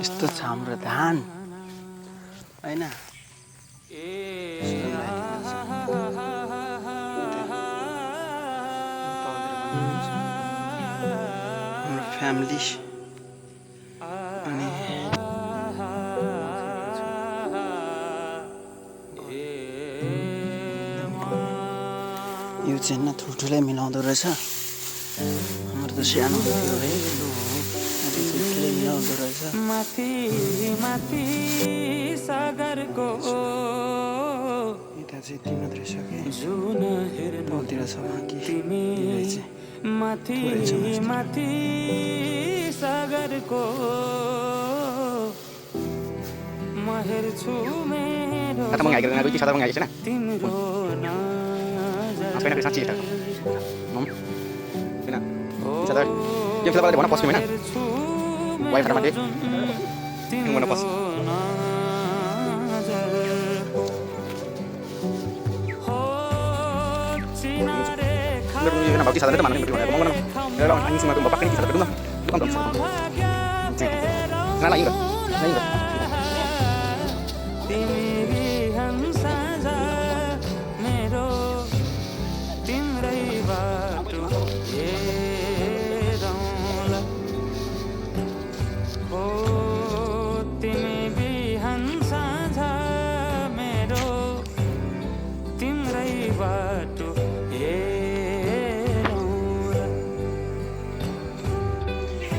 यस्तो छ हाम्रो धान हैन हाम्रो फ्यामिली अनि यो चाहिँ न ठुल्ठुलै मिलाउँदो रहेछ हाम्रो त सानो थियो है ठुल्ठुलै मिलाउँदो रहेछ माथि माथि सागरको यता चाहिँ यति मात्रै छ कि जुन हेर्नु तलतिर छ बाँकी तिमी माथि माथि सागरको म हेर्छु मेरो तिम्रो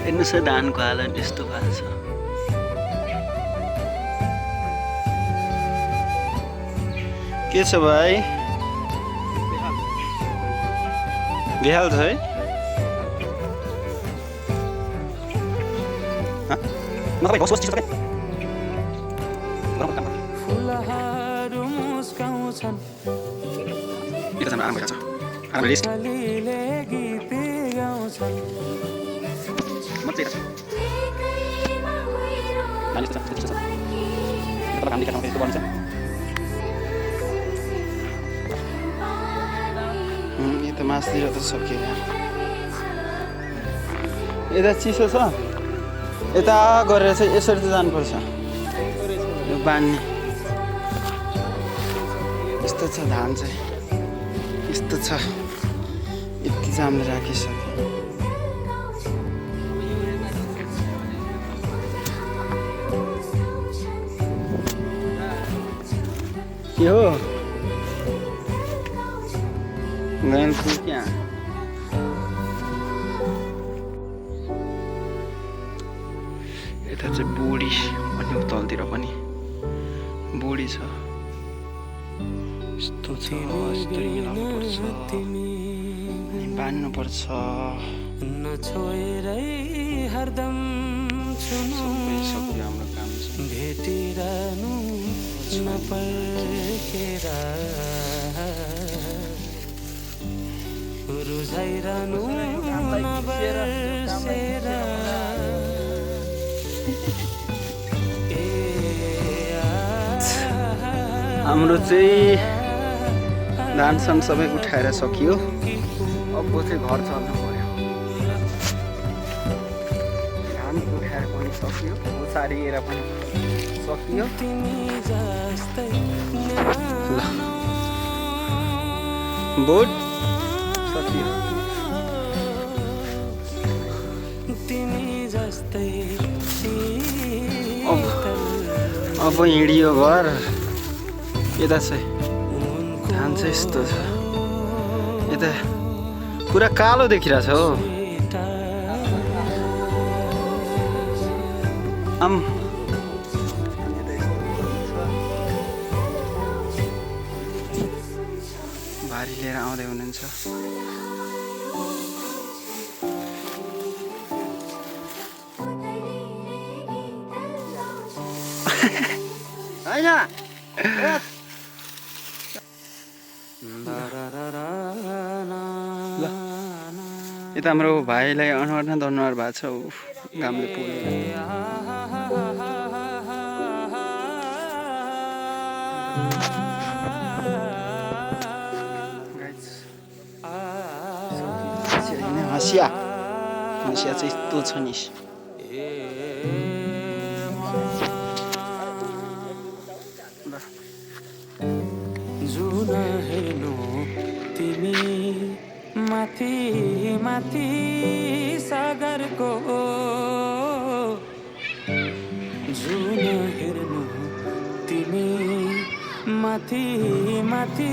हेर्नुहोस् है धानको हालत यस्तो भएको छ के छ भाइ बेहाल छ है फुलहरू मुस्काउँछन् कलीले गीत गाउँछन् यो त मासतिर त सकियो यता चिसो छ यता गरेर चाहिँ यसरी चाहिँ जानुपर्छ यो बान्ने यस्तो छ धान चाहिँ यस्तो छ यति जामले राखिसक्यो के हो गएँ क्या यता चाहिँ बोडी अनि तलतिर पनि बोडी छ यस्तो छ यस्तरी मिलाउनु पर्छ अनि बान्नु पर्छ नछोएरै हरदम छुनु सक्यो हाम्रो काम चाहिँ भेटिरहनु नपर्खेर रुझाइरहनु नबर्सेर हाम्रो चाहिँ धानसान सबै उठाएर सकियो अब चाहिँ घर चल्नु पर्यो धान उठाएर पनि सकियो उसारिएर पनि सकियो ल बोट सकियो अब हिँडियो घर यता चाहिँ धान चाहिँ यस्तो छ यता पुरा कालो देखिरहेछ हो भारी लिएर आउँदै हुनुहुन्छ हैन यता हाम्रो भाइलाई अनुहार न धनुहार भएको छ घामले पोल्यो हँसिया चाहिँ यस्तो छ नि सुन्दर। जुन हेर्नु तिमी माथि माथि सागरको, जुन हेर्नु तिमी माथि माथि